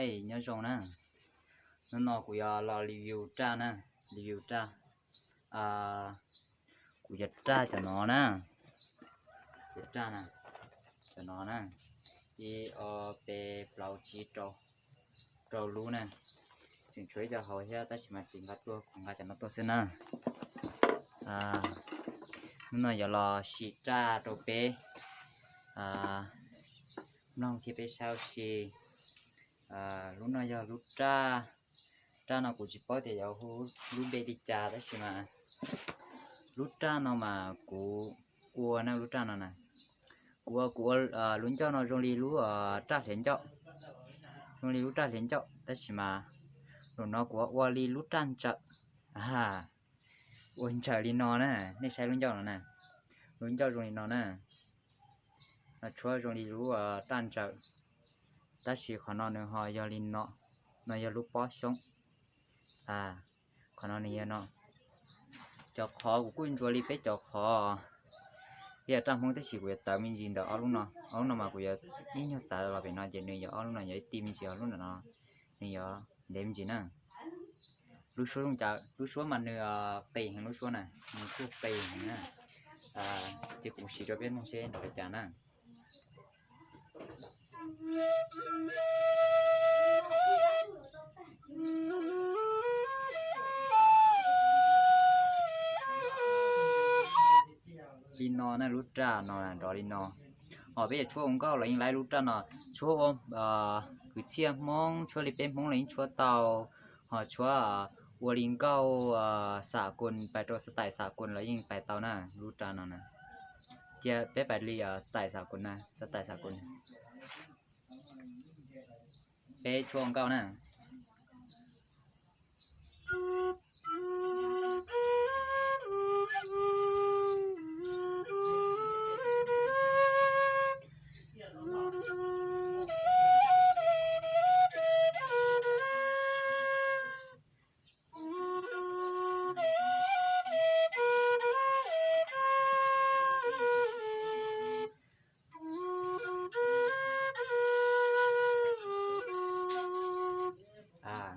Nyob zoo na, hnub no kuv yuav los review raj na, review raj. Kuv yuav raj cov no na, kuv yuav raj na, cov no na, ib ob peb plaub tsib rau, rau lub na. Tseem tshuav ib co hauv thiab tab sis mas tsis nqa tuaj, kuv nqa cov no tuaj xwb na. Hnub no yuav los sim raj rau peb mloog thiab peb saib ua si. Lub no yog lub raj, raj no kuv tsis paub tias yuav hu lub npe li cas tab sis mas lub raj no mas kuv ua na, lub raj no na, kuv ua, kuv ua lub ncauj no zoo li lub raj hliav ncauj, zoo li lub raj hliav ncauj tab sis mas zaum no kuv ua li lub raj ntsawm. Ua ntsawm li no na, nej saib lub ncauj no na, lub ncauj zoo li no na, no tshuab zoo li lub raj ntsawm, tab sis qhov no nws ho yog li no, no yog lub pob xyoob. Qhov no nws yog no, cov qhov kuv kuj ntsuas li peb cov qhov, peb yog raj Hmoob tab sis kuv yuav txawv me ntsis ntawm ob lub no, ob lub no mas kuv yuav ib nyuag txawv los pem no ces nws yog ob lub no yog ib tib me ntsis, ob lub no nws yog ntev me ntsis na. Lub suab zoo cas, lub suab mas nws qis heev, lub suab na nws kuj qis heev na. Ces kuv siv rau peb mloog seb nrov li cas na. Li no na, lub raj no nrov li no. Ho peb yuav tshuab ua nkauj los yeej laib lub raj no, tshuab ua kwv txhiaj Hmoob, tshuab li peb Hmoob los yeej tshuab tau, ho tshuab ua li nkauj xav kun, pais rau xav tais xav kun los yeej pais tau na, lub raj no na. Cia peb pais li xav tais xav kun na, xav tais xav kun. Peb tshuab ua nkauj na.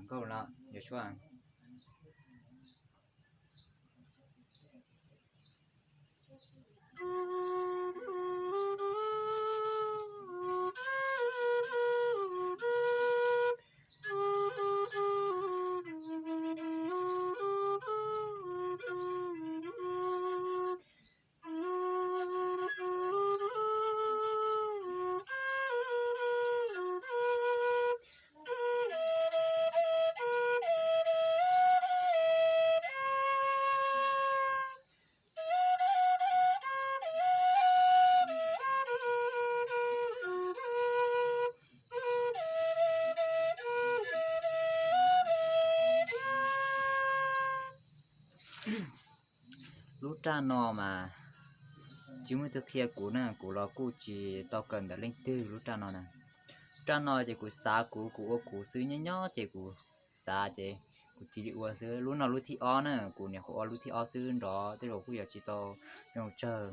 Nkauj no yuav tshuab. Lub raj no mas tsis muaj tus qhia kuv na, kuv los kuj tsis tau kawm ntawm leej twg lub raj no na. Raj no ces kuv xav kuv, kuv ua kuv xwb, nyob nyob ces kuv xav ces kuv cia li ua xwb. Lub no lub thib ob na, kuv nyuam qhuav ua lub thib ob xwb, nrov tej zaum kuj yuav tsis tau zoo tsawg.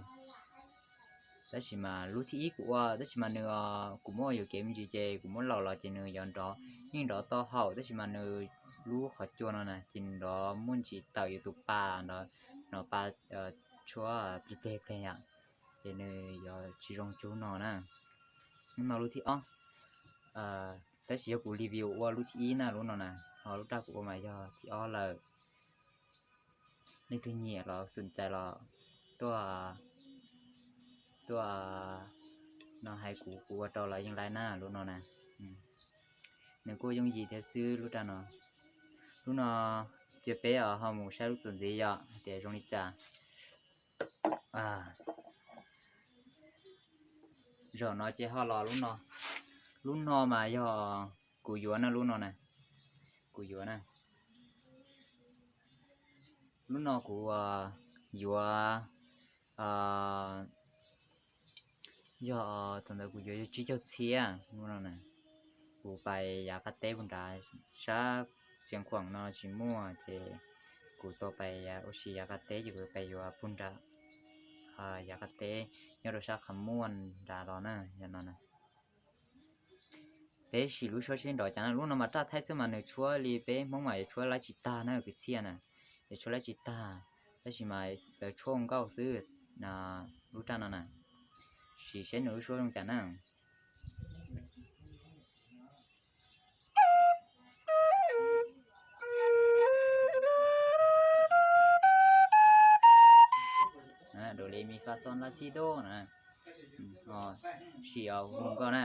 Tab sis mas lub thib ib kuv ua tab sis mas nws, kuv muab ua yuam kev me ntsis ces kuv muab laus los ces nws yuav nrov, yeej nrov tau haum tab sis mas nws lub qhov cua no na ces nws nrov muaj ntsis tawm yus tus pa, nrov, nrov pa tshuab plig pleg pleg yom, ces nws yuav tsis zoo cuag no na. Lub no lub thib ob, tab sis yog kuv review ua lub thib ib na lub no na, ho lub raj kuv ua mas yog thib ob lawm. Leej twg nyiam los xum cais los tuaj, tuaj no hais kuv, kuv ua rau los yeej laib na lub no na. Nws kuj yooj yim thiab xwb lub raj no. Lub no cia peb ho mus saib lub txuas ntxiv yom hais tias zoo li cas. Zaum no ces ho los lub no. Lub no mas yog kuv yuav na, lub no na, kuv yuav na. Lub no kuv yuav, yog thaum ntawd kuv yuav yog tsib caug txhiab lub no na. Kuv pais yav qab teb puag nrad, sab Xiav Khuam no tsis muaj ces kuv tau pais ua si yav qab teb ces kuv pais yuav puag nrad, yav qab teb nyob rau sab Qhov Muaj nrad los na, yog no na. Peb sim lub suab seb nrov cas na, lub no mas raj thaib xwb mas nws tshuab li peb Hmoob mas yuav tshuab laib tsis tag na kwv txhiaj na, yuav tshuab laib tsis tag, tab sis mas lawv tshuab ua nkauj xwb. Lub raj no na, sim seb nws lub suab zoo cas na. Do re mi fa sol la si do na. Sim mus nkauj na.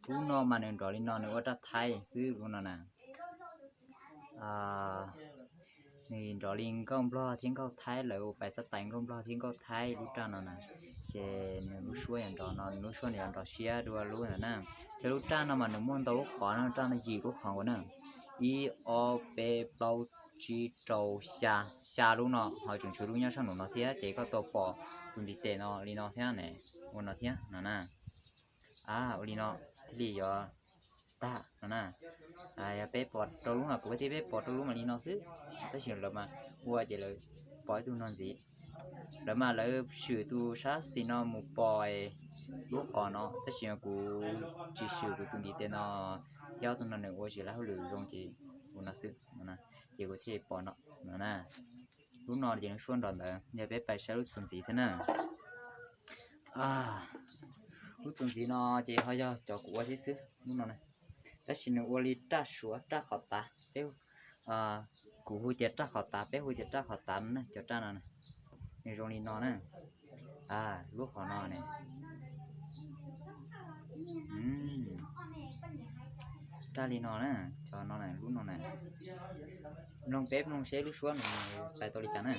Lub no mas nws nrov li no nws ua raj thaib xwb lub no na. Nws nrov li nkauj nplog thiab nkauj thaib, lawv ua pais xab tais nkauj nplog thiab nkauj thaib lub raj no na. Ces nws lub suab yog nrov no, nws lub suab nws yog nrov siab dua lub ntawd na. Thiab lub raj no mas nws muaj ntau lub qhov no, raj no yim lub qhov nkaus na. Ib ob peb plaub tsib rau xya, xya lub no ho tseem tshuav lub nyob sab nraum no thiab, ces koj tau pom tus ntiv tes no li no thiab ne, ua no thiab no na. Ua li no thiaj li yuav tag no na. Yog peb pom rau lub mas puas thiab, peb pom rau lub mas li no xwb, tab sis lawv mas ua ces lawv pom ib tug no ntxiv. Lawv mas lawv swm tus sab xis no mus pom lub qhov no, tab sis kuv tsis swm kuv tus ntiv tes no thiab ob tug no nws ua tsis lab hauj lwm zoo ces kuv no xwb no na, ces kuv thiaj pom no no na. Lub no ces nws suab nrov ntawd, yog peb pais saib lub txuas ntxiv thiab na. Lub txuas ntxiv no ces ho yog cov kuv ua thiab xwb lub no na, tab sis nws ua li raj suav raj qhov tav peb, kuv hu tias raj qhov tav, peb hu tias raj qhov tav no na, cov raj no na. Nws zoo li no na. Lub qhov no ne, raj li no na, cov no na, lub no na. Mloog peb mloog seb lub suab nws pais tau li cas na.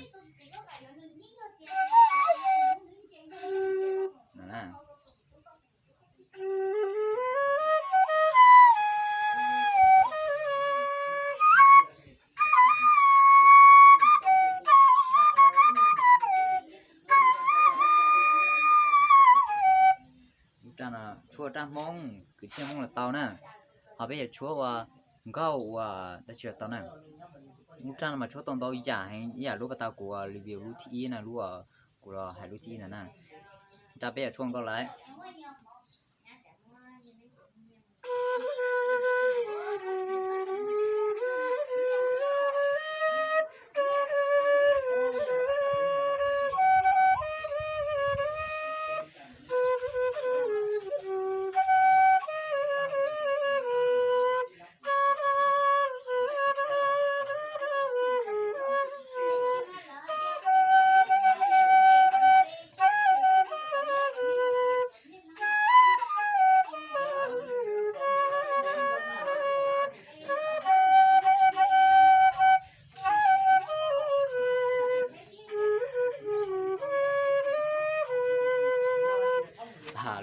Lub raj no tshuab raj Hmoob, kwv txhiaj Hmoob los tau na. Ho peb yuav tshuab ua nkauj ua dab tsi los tau na. Lub raj no mas tshuab tau ntau yam heev, ib yam lub pas tau kuv review lub thib ib na, lub kuv los hais lub thib ib ntawd na. Raj peb yuav tshuab nkauj lawm.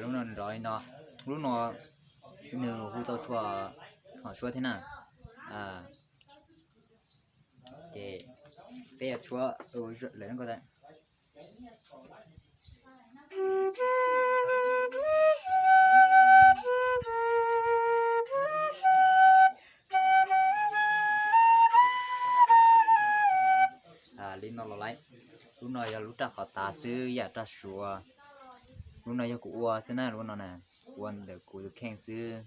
Lub no nrov li no, lub no nws hu tau tshuab, ho tshuab thiab na. Ces peb yuav tshuab lawm. Li no los lawm. Lub no yog lub raj qhov tav xwb, yam raj suav. Lub no yog kuv ua xwb na, lub no na, kuv ua ntawm kuv tus kheej xwb.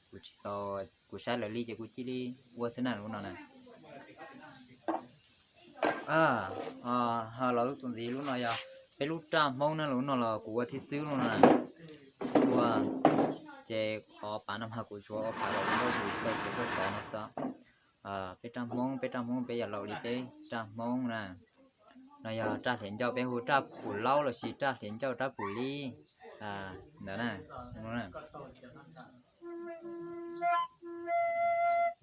Kuv tsis tau, kuv saib lawv li ces kuv cia li ua xwb na, lub no na. Ho los lub txuas ntxiv, lub no yog peb lub raj Hmoob na, lub no los kuv ua thiab xwb, lub no na. Ua ces qhov pav no mas kuv tsuas ua pav los kuv tsis tau txiav txoj xov no xwb. Peb raj Hmoob, peb raj Hmoob peb yog laus li peb raj Hmoob na. No yog raj hliav ncauj, peb hu raj pum laub lossis raj hliav ncauj raj pum lib ntawd na.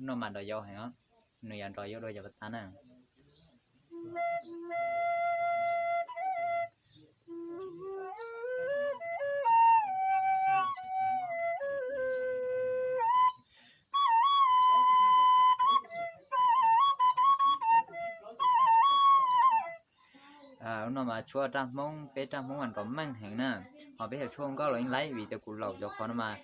No mas nrov yau heev, nws yuav nrov yau dua cov pas tas na. Lub no mas tshuab raj Hmoob, peb raj Hmoob mas nrov meej heev na. Ho peb yog tshuab nkauj los yeej laib, vim tias kuv laum cov qhov no mas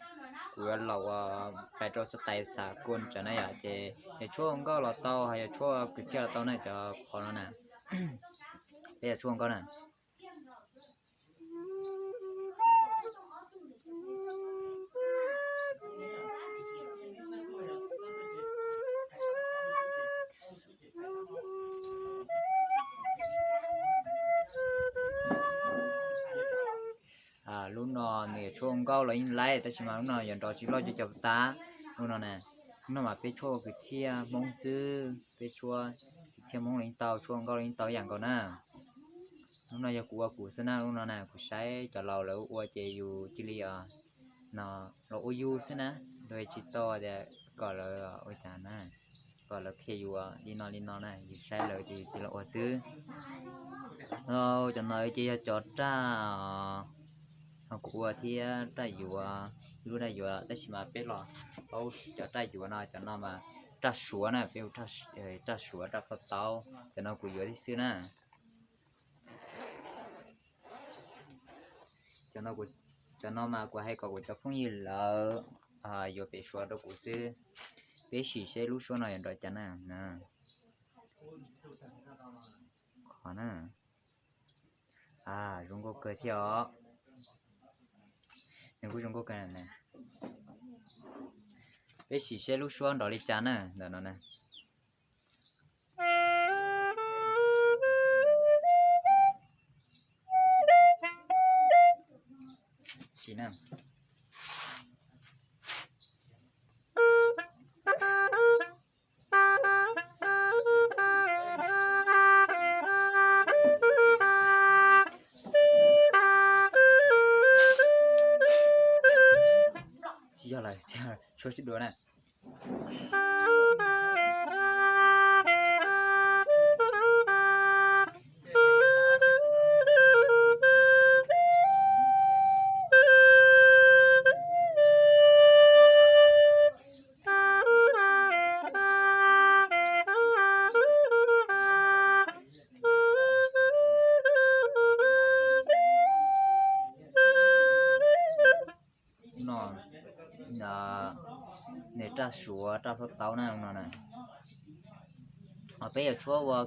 kuv yuav laum pais rau xab tais xav kuj tsam na yom, ces yog tshuab nkauj los tau, ho yog tshuab kwv txhiaj los tau na cov qhov no na. Peb yog tshuab nkauj na. Lub no nws yuav tshuab nkauj los yeej laib, tab sis mas lub no yuav nrov tsis loj cuag cov pas tas. Lub no na, lub no mas peb tshuab kwv txhiaj Hmoob xwb, peb tshuab kwv txhiaj Hmoob los yeej tau, tshuab nkauj los yeej tau ib yam nkaus na. Lub no yog kuv ua kuv xwb na, lub no na kuv saib cov laus lawv ua ces yus cia li no los ua yus xwb na, yus tsis tau tias kom lawv ua cas na, kom lawv qhia yus li no li no na, yus saib lawv ces yus cia li los ua xwb. Cov no ces yog cov raj kuv ua thiab raj yuav, ib lub raj yuav, tab sis mas peb los paub cov raj yuav no, cov no mas raj suav na, peb hu raj suav raj plhaub taub, cov no kuv yuav tib xwb na. Cov no mas kuv hais kom kuv cov phooj ywg lawv yuav pem suav rau kuv xwb. Peb sim seb lub suab no yuav nrov cas na. Qhov na, zoo nkauj kawg thiab os. Nws kuj zoo nkauj kawg na. Peb sim seb lub suab nrov li cas na, ntawm no na. Sim na. Tsis yog lawm, tshuab sib dua na. No, nws raj suav raj plhaub taub na no na. Ho peb yuav tshuab ua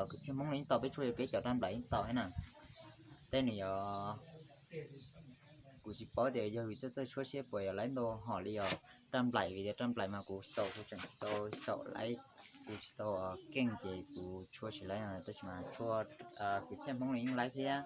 kwv txhiaj Hmoob los yeej tau, peb tshuab peb cov raj nplaim yeej tau thiab na. Tej nws yog, kuv tsis paub tias yog vim txawj txawj tshuab seb puas yog laib ntau hom li os raj nplaim, vim tias raj nplaim mas kuv xyaum kuv tseem tsis tau xyaum laib, kuv tsis tau keej ces kuv tshuab tsis laib, tab sis mas tshuab kwv txhiaj Hmoob los yeej laib thiab.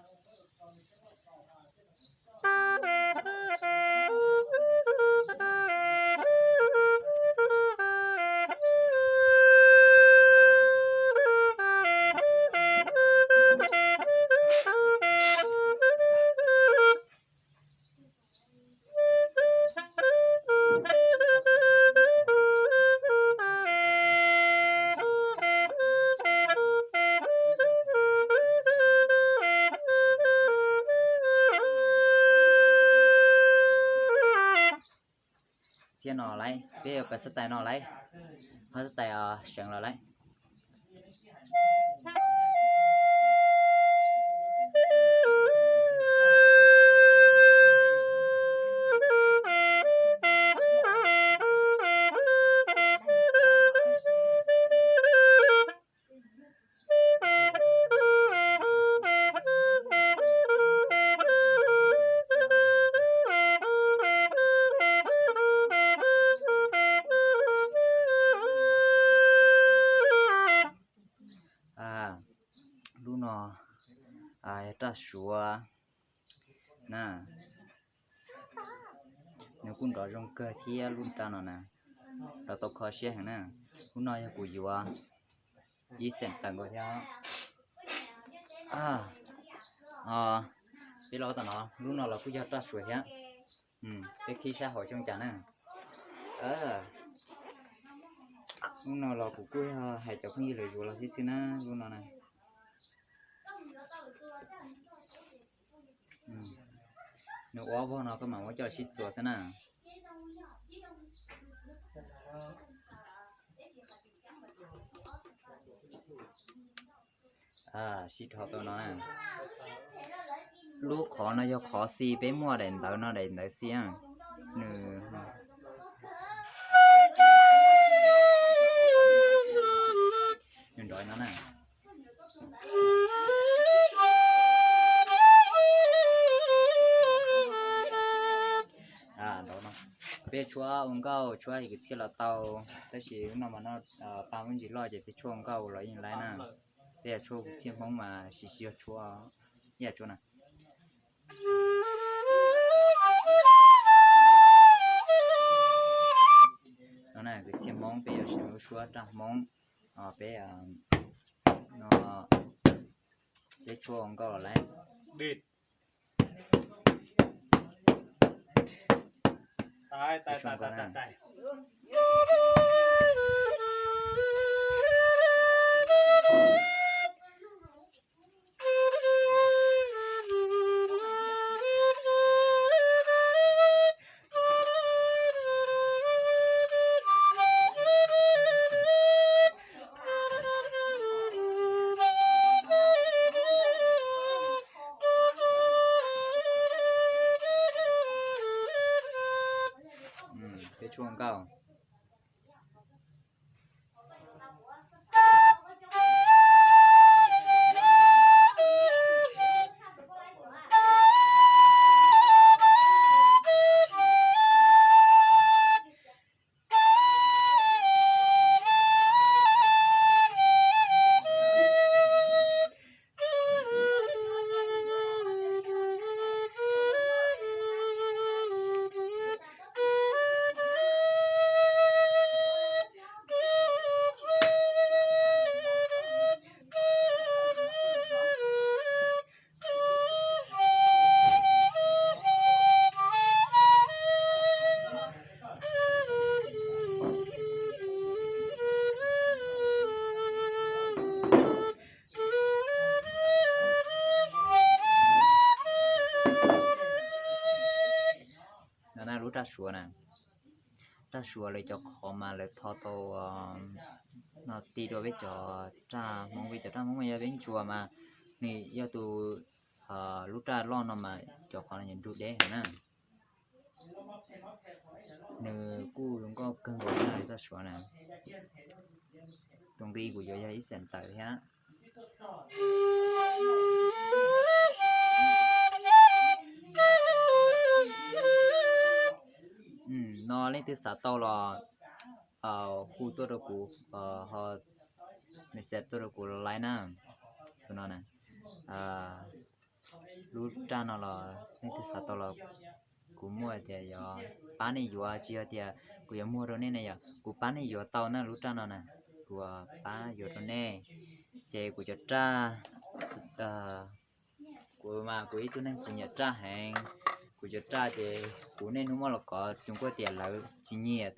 Txij no lawm, peb yuav pas xab tais no lawm, ho xab tais seev los lawm. Suav na, nws kuj nrov zoo kawg thiab lub raj no na, nrov tau kho siab heev na. Lub no yog kuv yuav ib xeem tawm nkaus thiab. Peb los tom no, lub no los kuj yog raj Suav thiab. Peb khib sab hauv xyoo cas na. Lub no los kuv kuj yog hais cov phooj ywg lawv yuav los thiab xwb na, lub no na. Nws ua ob vog no koj mam muab coj sib txuas xwb na. Sib dhos tau no na. Lub qhov no yog qhov xi, peb muaj daim ntawv no daim ntawv xi. Nws, nws nrov no na. Nrov no. Peb tshuab ua nkauj tshuab kwv txhiaj los tau, tab sis lub no mas no pa muaj ntsis loj ces peb tshuab ua nkauj los yeej laib na. Peb yog tshuab kwv txhiaj Hmoob mas siv siv yog tshuab, yam tshuab na. No na, kwv txhiaj Hmoob peb yuav siv lub suab raj Hmoob, peb, no, peb tshuab ua nkauj los laib. Peb tshuab nkauj. No na lub raj Suav na, raj Suav lawv cov qhov mas lawv tho tau no ti dua peb cov raj Hmoob, peb cov raj Hmoob mas yog peb ntsuas mas nws yog tus, lub raj loj no mas cov qhov no yuav nrug deb heev na. Nws kuj zoo nkauj kawg nkaus na raj Suav na. Tus nqi kuv yuav yog ib xees tawm thiab. No leej twg xav tau los hu tuaj rau kuv, ho message tuaj rau kuv laiv na. Tus no na, lub raj no los leej twg xav tau los kuv muaj tias yuav pab nej yuav, tsis yog tias kuv yuav muag rau nej na, yog kuv pab nej yuav tau na lub raj no na, kuv pab yuav rau nej. Ces kuv cov raj, kuv mas kuv ib tug neeg kuv nyiam raj heev, kuv cov raj ces kuv niaj hnub muab los kov, cuag kuj tias lawv tsis nyiam,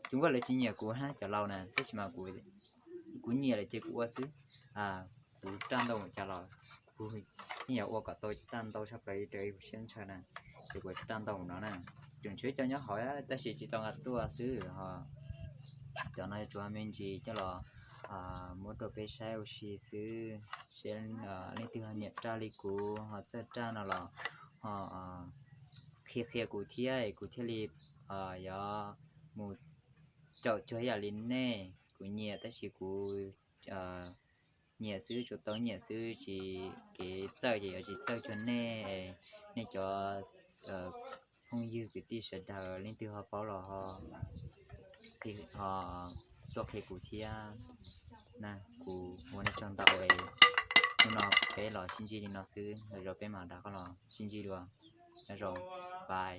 cuag kuj lawv tsis nyiam kuv hab cov laus na, tab sis mas kuv, kuv nyiam lawm ces kuv ua xwb. Kuv raj ntau mus cas los kuv yeej yuav ua kom tau raj ntau tshaj plaws li raws kuv siab ntshaw na, ces kuv raj ntau mus no na. Tseem tshuav cov nyob hauv tab sis tsis tau nqa tuaj xwb ho. Cov no yuav tsuas me ntsis coj los muab rau peb saib ua si xwb, seb leej twg ho nyiam raj li kuv ho txawj raj no los ho qhia qhia kuv thiab es kuv thiaj li yuav mus caum cuag yam li nej. Kuv nyiam tab sis kuv nyiam xwb, tsuas tau nyiam xwb, tsis kev txawj ces yuav tsis txawj cuag nej, nej cov phooj ywg kwv tij sawv daws leej twg ho paub los ho tuaj qhia kuv thiab na. Kuv ua nej tsaug ntau es hnub no peb Peb los sib ntsib li no xwb, lwm zaus peb mam rov qab los sib ntsib dua. Nyob zoo, bye.